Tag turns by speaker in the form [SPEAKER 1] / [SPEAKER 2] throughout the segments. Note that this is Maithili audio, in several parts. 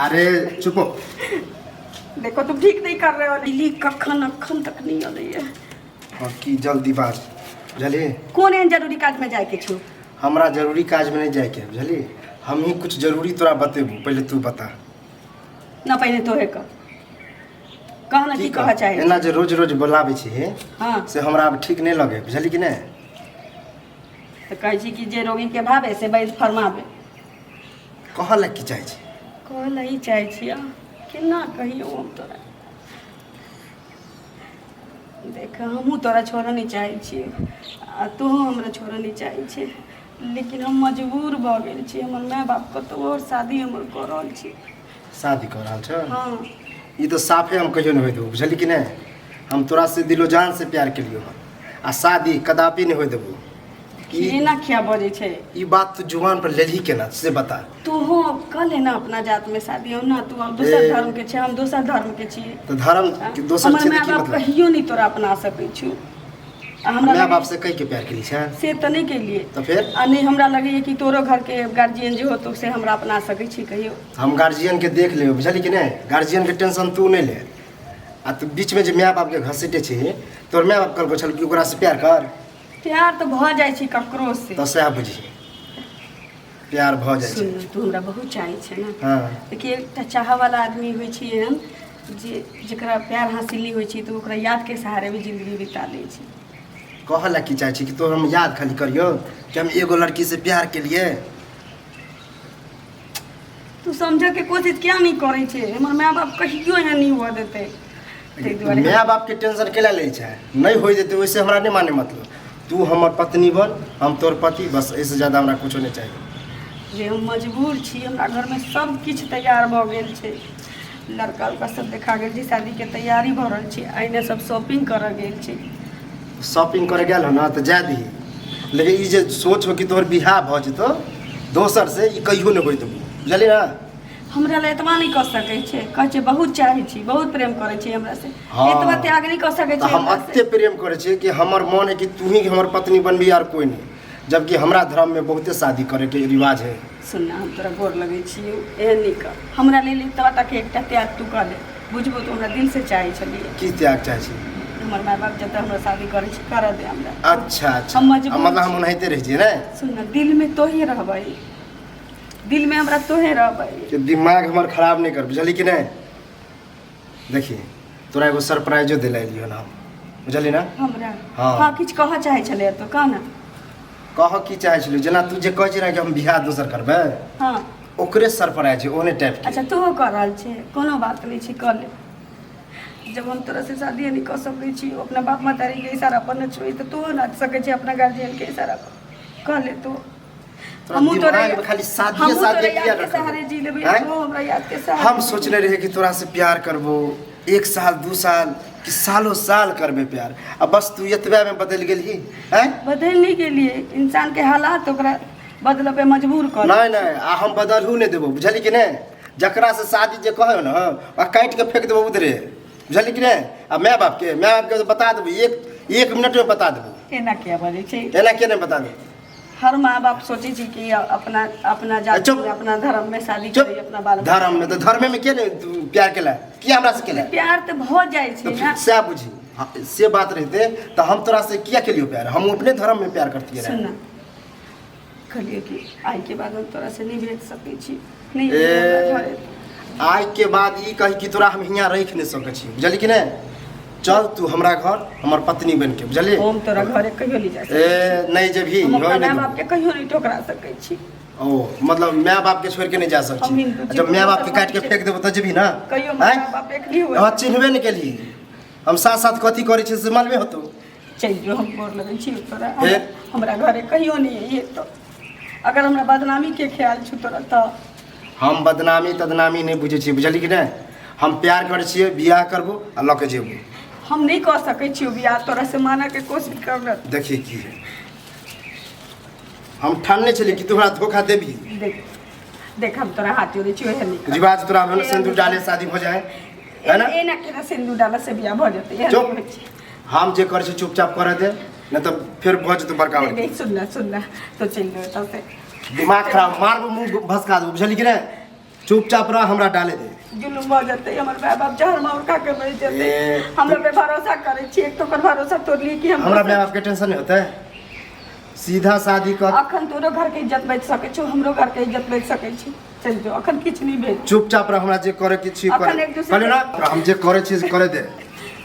[SPEAKER 1] अरे चुपो।
[SPEAKER 2] देखो तुम ठीक नहीं कर रहे हो। दिल्ली कखन अखन तक नहीं अलैया।
[SPEAKER 1] हाँ की जल्दी बाज, बुझलिए?
[SPEAKER 2] कोन एहन जरूरी काज में जाए के छौ?
[SPEAKER 1] हमरा जरूरी काज में नहीं जाए के, बुझलिए? हम ही कुछ जरूरी तोरा बतेबू, पहले तू बता।
[SPEAKER 2] ना पहले तोहे कह, कह ना की कह चाहे।
[SPEAKER 1] एना जे रोज रोज बोलाबै छी
[SPEAKER 2] हाँ
[SPEAKER 1] से हमरा आब ठीक नहीं लगे, बुझली कि नहीं?
[SPEAKER 2] तऽ कहै छी कि जे रोगी के भावे से वैद्य फरमावे।
[SPEAKER 1] कहऽ लए की चाहै छी?
[SPEAKER 2] कहऽ लए ई चाहै छियै, केना कहियौ हम तोरा। देख, हमहूँ तोरा छोड़ऽ नहि चाहै छियै आ तोहूँ हमरा छोड़ऽ नहि चाहै छी, लेकिन हम मजबूर भऽ गेल छी। हमर माय बाप कतहु आओर शादी हमर कऽ रहल छी।
[SPEAKER 1] शादी कऽ रहल छौ?
[SPEAKER 2] हाँ।
[SPEAKER 1] ई तऽ साफे हम कहियो नहि होय देबो, बुझली कि नहि? हम तोरा से दिलो जान से प्यार केलियो हन आ शादी कदापि नहि होय देबो। ई
[SPEAKER 2] एना किया बजै छै?
[SPEAKER 1] ई बात तू जुबान पर लेलही केना से बता।
[SPEAKER 2] तोहूँ अब कऽ ले ना अपना जात में शादी। हो ना तू अब दोसर
[SPEAKER 1] ए।
[SPEAKER 2] धर्म के छै, हम दोसर धर्म के छियै।
[SPEAKER 1] तऽ धर्म के दोसर
[SPEAKER 2] हमर
[SPEAKER 1] छै तऽ
[SPEAKER 2] माय
[SPEAKER 1] की
[SPEAKER 2] बाप
[SPEAKER 1] मतलब?
[SPEAKER 2] कहियो नहि तोरा अपना सकै छौ। आ हमरा
[SPEAKER 1] माय
[SPEAKER 2] लगैए-
[SPEAKER 1] बाप से कहि के प्यार केली छै?
[SPEAKER 2] से तऽ नहि केलियै।
[SPEAKER 1] तऽ फेर?
[SPEAKER 2] आ नहि हमरा लगैए कि तोरो घरके गार्जियन जे होतो से हमरा अपना सकै छी कहियो।
[SPEAKER 1] हम गार्जियन के देख लेबै, बुझली कि नहि? गार्जियन के टेंशन तू नहि ले। आ तू बीच में जे माय बाप के घसीटे छी, तोर माय बाप कहलको छल कि ओकरा से प्यार कर?
[SPEAKER 2] प्यार तऽ भऽ जाइ छै ककरो से।
[SPEAKER 1] तऽ सएह बुझी, प्यार भऽ जाइ छै।
[SPEAKER 2] सुन, तू हमरा बहुत चाहै छै ने?
[SPEAKER 1] हाँ।
[SPEAKER 2] देखिए, एकटा चाहऽवला आदमी होइ छै एहन जे जकरा प्यार हासिल नहि होइ छै तऽ ओकरा यादके सहारे भी जिन्दगी बिता लै छै।
[SPEAKER 1] कहऽ लए की चाहै छी कि तोर हम याद खाली करियौ कि हम एगो लड़की से प्यार केलिए?
[SPEAKER 2] तू समझऽके कोशिश किया नहि करै छै? हमर माय बाप कहियो एहन नहि हुअ देतै, ताहि दुआरे।
[SPEAKER 1] माय बापके टेंशन केला लै छै? नहि होइ देतै ओहिसे हमरा नहि माने मतलब। तू हमर पत्नी बन, हम तोर पति, बस एहिसँ ज्यादा हमरा कुछो नहि चाही।
[SPEAKER 2] जे हम मजबूर छी। हमरा घरमे सब किछु तैयार भऽ गेल छै, लड़का उड़का सब देखा गेल छै, शादीके तैयारी भऽ रहल छै, एहिने सब शॉपिंग करऽ गेल छै।
[SPEAKER 1] शॉपिंग करे गेल हो ना तऽ जाय दही, लेकिन ई जे सोच हो कि तोहर बियाह भऽ जेतौ दोसर से, ई कहियो नहि होइत देबो, बुझलियै ना?
[SPEAKER 2] हमरा लए एतबा नहि कऽ सकै छै? कहै छै बहुत चाहै छी, बहुत प्रेम करै छी हमरा से।
[SPEAKER 1] हाँ।
[SPEAKER 2] एतबा त्याग नहि कऽ सकै
[SPEAKER 1] तऽ
[SPEAKER 2] छै
[SPEAKER 1] हम
[SPEAKER 2] हमरा से?
[SPEAKER 1] एते प्रेम करै छियै कि हमर मन है कि तू ही हमर पत्नी बनबी आर कोइ नहि, जबकि हमरा धर्ममे बहुते शादी करैके रिवाज है।
[SPEAKER 2] सुन ना, हम तोरा गोर लगै छियौ, एहन नहि कर। हमरा लेल एतबा तक एकटा त्याग तू कऽ ले, बुझबो तू हमरा दिलसँ चाहै छलियै।
[SPEAKER 1] की त्याग चाहै छी?
[SPEAKER 2] हमर माय बाप जतऽ हमरा शादी करै छै करऽ दे हमरा।
[SPEAKER 1] अच्छा अच्छा।
[SPEAKER 2] हम मजबूर
[SPEAKER 1] मतलब हम
[SPEAKER 2] छी।
[SPEAKER 1] ओनाहिते रहै छियै ने?
[SPEAKER 2] सुन ना, दिलमे तोहे रहबै, दिलमे हमरा तोहे रहबै।
[SPEAKER 1] कि दिमाग हमर खराब नहि कर, बुझली कि नहि? देखी, तोरा एगो सरप्राइजो दिला एलियो हन हम, बुझली ना?
[SPEAKER 2] हमरा?
[SPEAKER 1] हाँ।
[SPEAKER 2] हाँ, किछु कहऽ चाहै छलै तो कह ना।
[SPEAKER 1] कहऽ की चाहै छलियै, जेना तू जे कहै छी कि हम बियाह दोसर करबै,
[SPEAKER 2] हाँ,
[SPEAKER 1] ओकरे सरप्राइज है, ओहने टाइप के।
[SPEAKER 2] अच्छा, तोहो कऽ रहल छै? कोनो बात नहि छै, कऽ ले। जब हम तोरा से शादी नहि कऽ सकै छी, अपना बाप महतारीके इशारा पर नहि छोड़ी, तऽ तोहो नाच सकै छी अपना गार्जियनके इशारा पर। कऽ ले तू।
[SPEAKER 1] तोरा
[SPEAKER 2] हमहूँ तोरा
[SPEAKER 1] दिमागमे खाली शादिये
[SPEAKER 2] हमहूँ तोरा
[SPEAKER 1] शादिये किया
[SPEAKER 2] यादके
[SPEAKER 1] रखबै?
[SPEAKER 2] सहारे जी लेबै।
[SPEAKER 1] आँय?
[SPEAKER 2] तोहो हमरा यादके सहारे।
[SPEAKER 1] हम सोचने रहियै कि तोरा से प्यार करबो एक साल दू साल कि सालो साल करबै प्यार, आ बस तू एतबे में बदलि गेलही आँय?
[SPEAKER 2] बदलि नहि गेलियै, इंसानके हालात ओकरा बदलऽ पे मजबूर कऽ
[SPEAKER 1] नहि नहि, आ हम बदलहु नहि देबो, बुझली कि नहि? जकरा से शादी जे कहै ने, आ काटि के फेंक देबो उधरे, बुझली कि नहि? आ माय बापके, माय बापके बता देबो, एक एक मिनट में बता देबो।
[SPEAKER 2] एना किया बजै छै?
[SPEAKER 1] एना किया नहि बता देबो?
[SPEAKER 2] हर माँ बाप सोचै छै कि अपना अपना जाति
[SPEAKER 1] चुप।
[SPEAKER 2] में, अपना धर्म में शादी
[SPEAKER 1] चुप।
[SPEAKER 2] करी अपना बाल।
[SPEAKER 1] धर्म में तऽ धर्मे में के नहि तू प्यार केला? किया हमरा से केला?
[SPEAKER 2] प्यार तऽ भऽ जाइ छै
[SPEAKER 1] तऽ
[SPEAKER 2] ने।
[SPEAKER 1] फिर सएह बुझी। हाँ, से बात रहते तऽ हम तोरा से किया केलियो प्यार? हम अपने धर्म में प्यार करतियै
[SPEAKER 2] सुन
[SPEAKER 1] रहे।
[SPEAKER 2] ना, कहलियै कि आइ के बाद हम तोरा से नहि भेट सकै छी, नहि
[SPEAKER 1] ए।
[SPEAKER 2] हमरा घरे।
[SPEAKER 1] आइ के बाद ई कही कि तोरा हम हियाँ राखि नहि सकै छी, बुझली कि नहि? चल तू हमरा घर हमर पत्नी बनि के, बुझली?
[SPEAKER 2] हम तोरा घरे कहियो नहि जा सकै।
[SPEAKER 1] ए नहि जेबही।
[SPEAKER 2] हम
[SPEAKER 1] होइ
[SPEAKER 2] अपना
[SPEAKER 1] नहि
[SPEAKER 2] माय बाप के कहियो नहि ठोकरा सकै छी।
[SPEAKER 1] ओ मतलब माय बाप के छोड़ के नहीं जा
[SPEAKER 2] हम
[SPEAKER 1] सकती?
[SPEAKER 2] हिंदू छी,
[SPEAKER 1] जब माय बाप के काट के
[SPEAKER 2] मुसलमान
[SPEAKER 1] फेंक देबो तऽ जेबही ना?
[SPEAKER 2] कहियो
[SPEAKER 1] आँय?
[SPEAKER 2] माय बाप एक नहि हुए।
[SPEAKER 1] अहाँ चिन्हबे नहि केलही, हम साथ साथ कथी करै छियै से मालूमे होतौ।
[SPEAKER 2] चलि जो, हम गोर लगै छी तोरा।
[SPEAKER 1] हे?
[SPEAKER 2] हमरा घरे कहियो नहि अइहे तो, अगर हमरा बदनामी के ख्याल छौ तोरा तऽ।
[SPEAKER 1] हम बदनामी तदनामी नहि बुझै छियै, बुझली कि नहि? हम प्यार करै छियै, बियाह करबो आ लऽ के जेबो।
[SPEAKER 2] हम नहि कऽ सकै छियौ बियाह तोरा से, मानऽ के कोशिश कर।
[SPEAKER 1] देखिए की है, हम ठानने छलियै कि तू हमरा धोखा देबही।
[SPEAKER 2] देख देख, हम तोरा हाथ जोड़ै छियौ, एहन नहि कर।
[SPEAKER 1] रिवाज तोरा भेल सिंदूर डाले शादी हो जाए है ना?
[SPEAKER 2] एना केना सिंदूर डालऽ से बियाह भऽ जेतै? एहन
[SPEAKER 1] चुप।
[SPEAKER 2] नहि होइ छै।
[SPEAKER 1] हम जे करै छी चुपचाप करऽ दे, नहि तऽ फेर भऽ जेतौ बड़का
[SPEAKER 2] नहीं
[SPEAKER 1] बड़की।
[SPEAKER 2] नहीं, सुन ना, सुन ना, तो चलि जो एतऽ से।
[SPEAKER 1] दिमाग खराब मारबो, मुँह भसका देबो, बुझली कि नहि? चुपचाप रह, हमरा डाले दे।
[SPEAKER 2] जुलुम भऽ जेतै, हमर माय बाप जहर माउर खा के मरि जेतै।
[SPEAKER 1] ए,
[SPEAKER 2] हमरा पे भरोसा करै छी, एक तो ओकर भरोसा तोड़ली कि हम
[SPEAKER 1] हमरा माय बाप के टेंशन नहीं होता है, सीधा शादी कर।
[SPEAKER 2] अखन तोरो घर के इज्जत बचि सकै छौ, हमरो घर के इज्जत बचि सकै छै। चलि जो, अखन किछु नहि भेल।
[SPEAKER 1] चुपचाप रह, हमरा जे करे के छी
[SPEAKER 2] अखन
[SPEAKER 1] करे।
[SPEAKER 2] एक दूसरे
[SPEAKER 1] कहलियौ ना, हम जे करे छी से करे दे।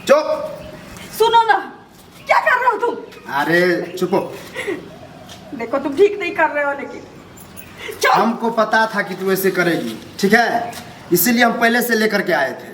[SPEAKER 1] चुप।
[SPEAKER 2] सुनो ना, क्या कर रहे हो तुम?
[SPEAKER 1] अरे चुप हो।
[SPEAKER 2] देखो तुम ठीक नहीं कर रहे हो, लेकिन चल।
[SPEAKER 1] हमको पता था कि तू ऐसे करेगी, ठीक है, इसीलिए हम पहले से लेकर के आए थे।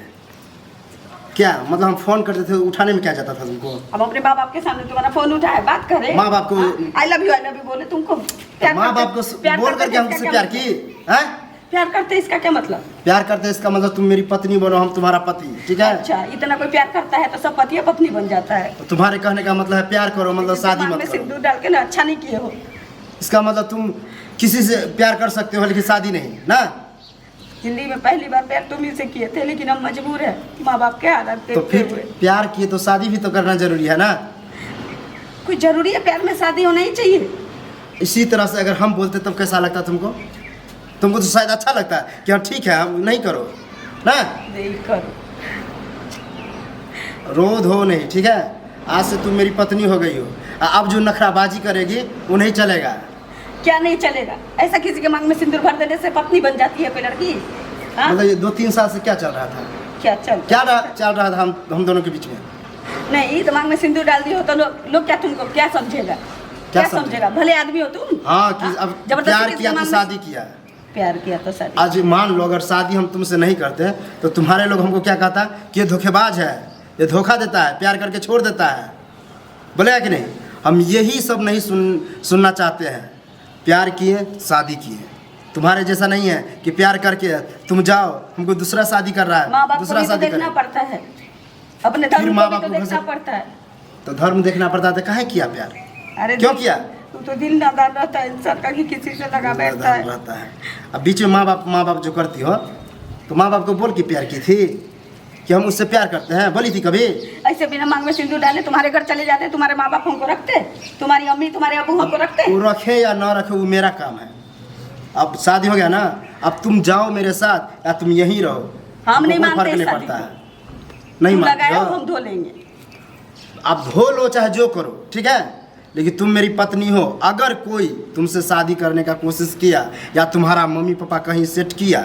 [SPEAKER 1] क्या मतलब हम फोन करते थे, उठाने में क्या जाता था तुमको?
[SPEAKER 2] हम अपने माँ बाप के सामने तुम्हारा फोन उठाए बात करे,
[SPEAKER 1] माँ बाप को-
[SPEAKER 2] I love you I love you बोले तुमको। प्यार
[SPEAKER 1] माँ
[SPEAKER 2] करते-
[SPEAKER 1] बाप को
[SPEAKER 2] प्यार
[SPEAKER 1] बोल
[SPEAKER 2] करते
[SPEAKER 1] करके
[SPEAKER 2] थे,
[SPEAKER 1] हमसे
[SPEAKER 2] इसका
[SPEAKER 1] प्यार
[SPEAKER 2] क्या
[SPEAKER 1] की हैं?
[SPEAKER 2] प्यार करते इसका क्या मतलब?
[SPEAKER 1] प्यार करते इसका मतलब तुम मेरी पत्नी बनो, हम तुम्हारा पति, ठीक है?
[SPEAKER 2] अच्छा, इतना कोई प्यार करता है तो सब पति पत्नी बन जाता है।
[SPEAKER 1] तो तुम्हारे कहने का मतलब है प्यार करो, मतलब शादी
[SPEAKER 2] दिमाग
[SPEAKER 1] मत
[SPEAKER 2] में
[SPEAKER 1] करो।
[SPEAKER 2] सिंदूर डाल के ना अच्छा नहीं किए हो।
[SPEAKER 1] इसका मतलब तुम किसी से प्यार कर सकते हो लेकिन शादी नहीं ना?
[SPEAKER 2] जिंदगी में पहली बार प्यार तुम ही से किए थे, लेकिन हम मजबूर है माँ बाप के हालात
[SPEAKER 1] तो
[SPEAKER 2] देखते
[SPEAKER 1] फिर
[SPEAKER 2] हुए।
[SPEAKER 1] प्यार किए तो शादी भी तो करना जरूरी है ना?
[SPEAKER 2] कोई जरूरी है प्यार में शादी होना ही चाहिए?
[SPEAKER 1] इसी तरह से अगर हम बोलते तब कैसा लगता तुमको? तुमको तो शायद अच्छा लगता है कि हाँ ठीक है, हम नहीं करो ना,
[SPEAKER 2] नहीं करो।
[SPEAKER 1] रो धो नहीं, ठीक है? आज से तुम मेरी पत्नी हो गई हो, अब जो नखराबाजी करेगी वो नहीं चलेगा।
[SPEAKER 2] क्या नहीं चलेगा? ऐसा किसी के मांग में सिंदूर भर देने से पत्नी बन जाती है कोई लड़की? हाँ?
[SPEAKER 1] मतलब ये 2-3 साल से क्या चल रहा था?
[SPEAKER 2] क्या चल
[SPEAKER 1] क्या चल रहा था हम दोनों के बीच में?
[SPEAKER 2] नहीं, तो मांग में सिंदूर डाल दी हो तो लोग क्या तुमको क्या समझेगा? क्या समझेगा? भले आदमी हो तुम।
[SPEAKER 1] हाँ, कि अब
[SPEAKER 2] जबरदस्ती
[SPEAKER 1] प्यार
[SPEAKER 2] किसके
[SPEAKER 1] किया तो
[SPEAKER 2] मांग में
[SPEAKER 1] शादी किया।
[SPEAKER 2] प्यार किया तो शादी।
[SPEAKER 1] आज मान लो अगर शादी हम तुमसे नहीं करते तो तुम्हारे लोग हमको क्या कहता कि ये धोखेबाज है, ये धोखा देता है, प्यार करके छोड़ देता है, बोलेगा कि नहीं? हम यही सब नहीं सुनना चाहते हैं। प्यार किए शादी किए, तुम्हारे जैसा नहीं है कि प्यार करके तुम जाओ हमको दूसरा शादी कर रहा है,
[SPEAKER 2] माँ बाप को
[SPEAKER 1] दूसरा
[SPEAKER 2] भी तो
[SPEAKER 1] शादी
[SPEAKER 2] देखना
[SPEAKER 1] कर।
[SPEAKER 2] पड़ता है, अपने धर्म
[SPEAKER 1] फिर
[SPEAKER 2] को
[SPEAKER 1] माँ
[SPEAKER 2] भी
[SPEAKER 1] बाप
[SPEAKER 2] तो
[SPEAKER 1] को
[SPEAKER 2] देखना
[SPEAKER 1] घसीट-
[SPEAKER 2] पड़ता है।
[SPEAKER 1] तो धर्म देखना पड़ता है तो काहे किया प्यार?
[SPEAKER 2] अरे
[SPEAKER 1] क्यों किया?
[SPEAKER 2] तू तो दिल नादान रहता है इंसान का कि किसी से लगा बैठता है।
[SPEAKER 1] रहता है। अब बीच में माँ बाप जो करती हो तो माँ बाप को बोल के प्यार की थी कि हम उससे प्यार करते हैं, बोली थी कभी?
[SPEAKER 2] ऐसे बिना मांग में सिंदूर डाले तुम्हारे घर चले जाते, तुम्हारे माँ बाप हमको रखते, तुम्हारी अम्मी तुम्हारे अबू हमको रखते?
[SPEAKER 1] वो रखे या ना रखे वो मेरा काम है। अब शादी हो गया ना, अब तुम जाओ मेरे साथ या तुम यहीं रहो,
[SPEAKER 2] हम
[SPEAKER 1] हमको
[SPEAKER 2] नहीं
[SPEAKER 1] कोई
[SPEAKER 2] मानते
[SPEAKER 1] फर्क नहीं
[SPEAKER 2] इस शादी
[SPEAKER 1] पड़ता
[SPEAKER 2] को।
[SPEAKER 1] है। नहीं
[SPEAKER 2] तुम
[SPEAKER 1] मानते
[SPEAKER 2] लगाए
[SPEAKER 1] हो?
[SPEAKER 2] हम धो लेंगे।
[SPEAKER 1] आप धो लो चाहे जो करो, ठीक है, लेकिन तुम मेरी पत्नी हो। अगर कोई तुमसे शादी करने का कोशिश किया या तुम्हारा मम्मी पापा कहीं सेट किया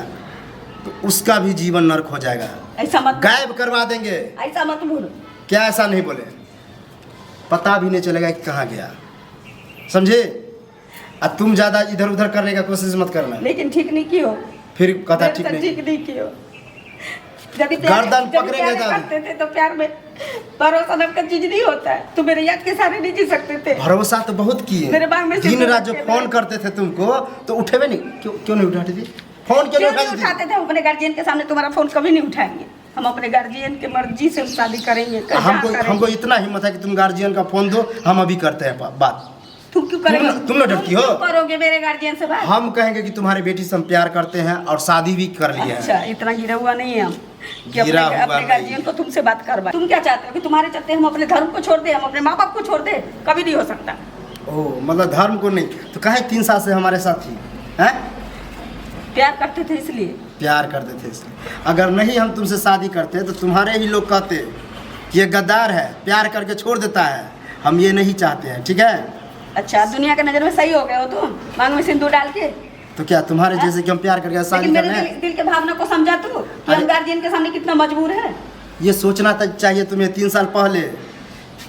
[SPEAKER 1] तो उसका भी जीवन नरक हो जाएगा।
[SPEAKER 2] ऐसा मत
[SPEAKER 1] गायब करवा देंगे।
[SPEAKER 2] ऐसा मत बोलो।
[SPEAKER 1] क्या ऐसा नहीं बोले, पता भी नहीं चलेगा कि कहाँ गया, समझे? और तुम ज़्यादा इधर उधर करने का कोशिश मत करना।
[SPEAKER 2] लेकिन ठीक नहीं की हो।
[SPEAKER 1] फिर कथा
[SPEAKER 2] मेरे
[SPEAKER 1] ठीक
[SPEAKER 2] से
[SPEAKER 1] नहीं।
[SPEAKER 2] ठीक नहीं की हो। जब प्यार
[SPEAKER 1] गर्दन
[SPEAKER 2] जब
[SPEAKER 1] पकड़ेंगे
[SPEAKER 2] प्यार
[SPEAKER 1] तब।
[SPEAKER 2] करते थे तो प्यार में भरोसा नाम का चीज नहीं होता है। तुम मेरे याद के सारे नहीं जी सकते थे।
[SPEAKER 1] भरोसा तो बहुत किए,
[SPEAKER 2] मेरे बाग में
[SPEAKER 1] दिन
[SPEAKER 2] सिंदूर
[SPEAKER 1] रात जो
[SPEAKER 2] रखे
[SPEAKER 1] फोन
[SPEAKER 2] मेरे।
[SPEAKER 1] करते थे तुमको तो उठे भी नहीं। क्यों नहीं उठाते थे फोन? क्यों
[SPEAKER 2] क्यों
[SPEAKER 1] नहीं
[SPEAKER 2] नहीं
[SPEAKER 1] उठाते थे?
[SPEAKER 2] उठाते थे? हम अपने गार्जियन के सामने तुम्हारा फोन कभी नहीं उठाएंगे। हम अपने गार्जियन के मर्जी से शादी करेंगे, कहीं
[SPEAKER 1] हमको
[SPEAKER 2] करेंगे।
[SPEAKER 1] हमको इतना हिम्मत है कि तुम गार्जियन का फोन दो, हम अभी करते हैं बात।
[SPEAKER 2] तुम क्यों करेंगे?
[SPEAKER 1] तुम ना डरती हो?
[SPEAKER 2] तुम क्यों करोगे मेरे गार्जियन से बात?
[SPEAKER 1] हम कहेंगे कि तुम्हारी बेटी से हम प्यार करते हैं और शादी भी कर लिए हैं।
[SPEAKER 2] अच्छा, इतना गिरा हुआ नहीं है हम कि
[SPEAKER 1] गिरा हुआ
[SPEAKER 2] अपने
[SPEAKER 1] नहीं।
[SPEAKER 2] गार्जियन को तुमसे बात करवा। तुम क्या चाहते हो कि तुम्हारे चलते हम अपने धर्म को छोड़ दे, हम अपने माँ बाप को छोड़ दे? कभी नहीं हो सकता।
[SPEAKER 1] ओ मतलब धर्म को नहीं, तो काहे 3 साल से हमारे साथ थी? हैं?
[SPEAKER 2] प्यार करते थे इसलिए।
[SPEAKER 1] प्यार करते थे इसलिए। अगर नहीं हम तुमसे शादी करते तो तुम्हारे ही लोग कहते कि ये गद्दार है, प्यार करके छोड़ देता है। हम ये नहीं चाहते हैं, ठीक है?
[SPEAKER 2] अच्छा, दुनिया के नज़र में सही हो गए हो तुम, मांग में सिंदूर डाल के।
[SPEAKER 1] तो क्या तुम्हारे जैसे कि हम प्यार करके शादी
[SPEAKER 2] लेकिन मेरे
[SPEAKER 1] करने हैं?
[SPEAKER 2] दिल के भावना को समझा तू कि हम
[SPEAKER 1] अरे-
[SPEAKER 2] गार्जियन के सामने कितना मजबूर है।
[SPEAKER 1] ये सोचना तो चाहिए तुम्हें 3 साल पहले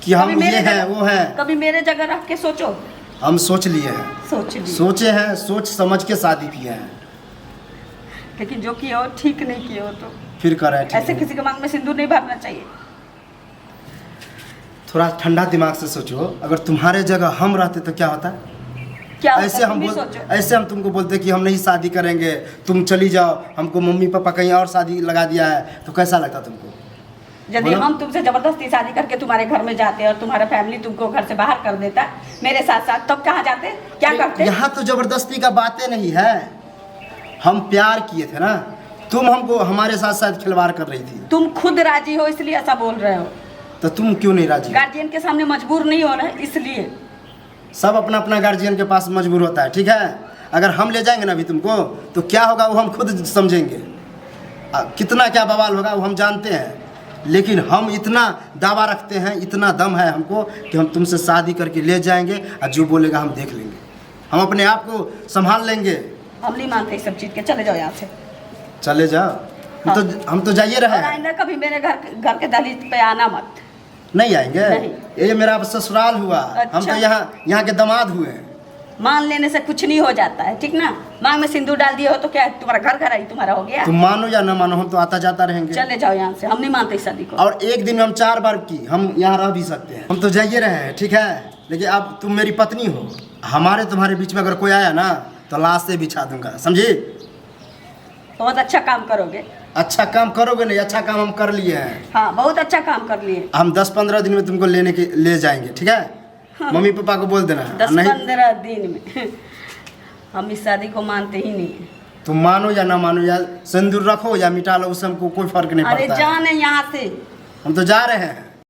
[SPEAKER 1] कि हम
[SPEAKER 2] कभी मेरे
[SPEAKER 1] ये हैं
[SPEAKER 2] जगह-
[SPEAKER 1] वो हैं।
[SPEAKER 2] कभी मेरे जगह रख के सोचो।
[SPEAKER 1] हम सोच लिए हैं,
[SPEAKER 2] सोच लिए,
[SPEAKER 1] सोचे हैं, सोच समझ के शादी किए हैं।
[SPEAKER 2] लेकिन जो किए हो ठीक नहीं किए हो तो
[SPEAKER 1] फिर कर रहे हैं ठीक
[SPEAKER 2] ऐसे
[SPEAKER 1] नहीं।
[SPEAKER 2] किसी के मांग में सिंदूर नहीं भरना चाहिए।
[SPEAKER 1] थोड़ा ठंडा दिमाग से सोचो, अगर तुम्हारे जगह हम रहते तो क्या होता?
[SPEAKER 2] क्या होता?
[SPEAKER 1] ऐसे हम
[SPEAKER 2] तुम भी
[SPEAKER 1] बोल
[SPEAKER 2] सोचो।
[SPEAKER 1] ऐसे हम तुमको बोलते कि हम नहीं शादी करेंगे, तुम चली जाओ, हमको मम्मी पापा कहीं और शादी लगा दिया है, तो कैसा लगता तुमको?
[SPEAKER 2] यदि
[SPEAKER 1] बोलो।
[SPEAKER 2] हम तुमसे जबरदस्ती शादी करके तुम्हारे घर में जाते और तुम्हारा फैमिली तुमको घर से बाहर कर देता मेरे साथ साथ, तब कहाँ जाते, क्या करते?
[SPEAKER 1] यहाँ तो जबरदस्ती का बातें नहीं है, हम प्यार किए थे ना, तुम हमको हमारे साथ साथ खिलवाड़ कर रही थी।
[SPEAKER 2] तुम खुद राजी हो इसलिए ऐसा बोल रहे हो।
[SPEAKER 1] तो तुम क्यों नहीं राजी?
[SPEAKER 2] गार्जियन के सामने मजबूर नहीं हो रहे इसलिए।
[SPEAKER 1] सब अपना अपना गार्जियन के पास मजबूर होता है, ठीक है? अगर हम ले जाएंगे ना अभी तुमको तो क्या होगा वो हम खुद समझेंगे। कितना क्या बवाल होगा वो हम जानते हैं, लेकिन हम इतना दावा रखते हैं, इतना दम है हमको कि हम तुमसे शादी करके ले जाएंगे और जो बोलेगा हम देख लेंगे, हम अपने आप को संभाल लेंगे।
[SPEAKER 2] हम नहीं मानते इस सब चीज़ के, चले जाओ यहाँ से।
[SPEAKER 1] चले जाओ। हम तो जाइए रहे
[SPEAKER 2] और
[SPEAKER 1] हैं।
[SPEAKER 2] आइंदा कभी मेरे घर घर के दहलीज पे आना मत।
[SPEAKER 1] नहीं आएंगे।
[SPEAKER 2] नहीं।
[SPEAKER 1] ये मेरा ससुराल हुआ। हम तो यहाँ यहाँ के दामाद हुए हैं।
[SPEAKER 2] मान लेने से कुछ नहीं हो जाता है, ठीक ना? मांग में सिंदूर डाल दिए हो तो क्या तुम्हारा घर घर आई तुम्हारा हो गया?
[SPEAKER 1] तुम मानो या न मानो, हम तो आता जाता रहेंगे।
[SPEAKER 2] चले जाओ यहाँ से, हम नहीं मानते इस शादी को।
[SPEAKER 1] और एक दिन में हम 4 बार की हम यहाँ रह भी सकते हैं। हम तो जाइए रहे हैं, ठीक है, लेकिन अब तुम मेरी पत्नी हो। हमारे तुम्हारे बीच में अगर कोई आया ना तो लाश से बिछा दूंगा, समझी?
[SPEAKER 2] बहुत अच्छा काम करोगे।
[SPEAKER 1] अच्छा काम करोगे नहीं, अच्छा काम हम कर लिए हैं।
[SPEAKER 2] हाँ, बहुत अच्छा काम कर लिए।
[SPEAKER 1] हम 10-15 दिन में तुमको लेने के ले जाएंगे, ठीक है?
[SPEAKER 2] हाँ।
[SPEAKER 1] मम्मी पापा को बोल देना।
[SPEAKER 2] दस
[SPEAKER 1] नहीं
[SPEAKER 2] 15 दिन में हम इस शादी को मानते ही नहीं हैं।
[SPEAKER 1] तुम मानो या ना मानो, या सिंदूर रखो या मिटा लो, उससे हमको कोई फर्क नहीं
[SPEAKER 2] अरे
[SPEAKER 1] पड़ता है।
[SPEAKER 2] जाने यहाँ से।
[SPEAKER 1] हम तो जा रहे हैं।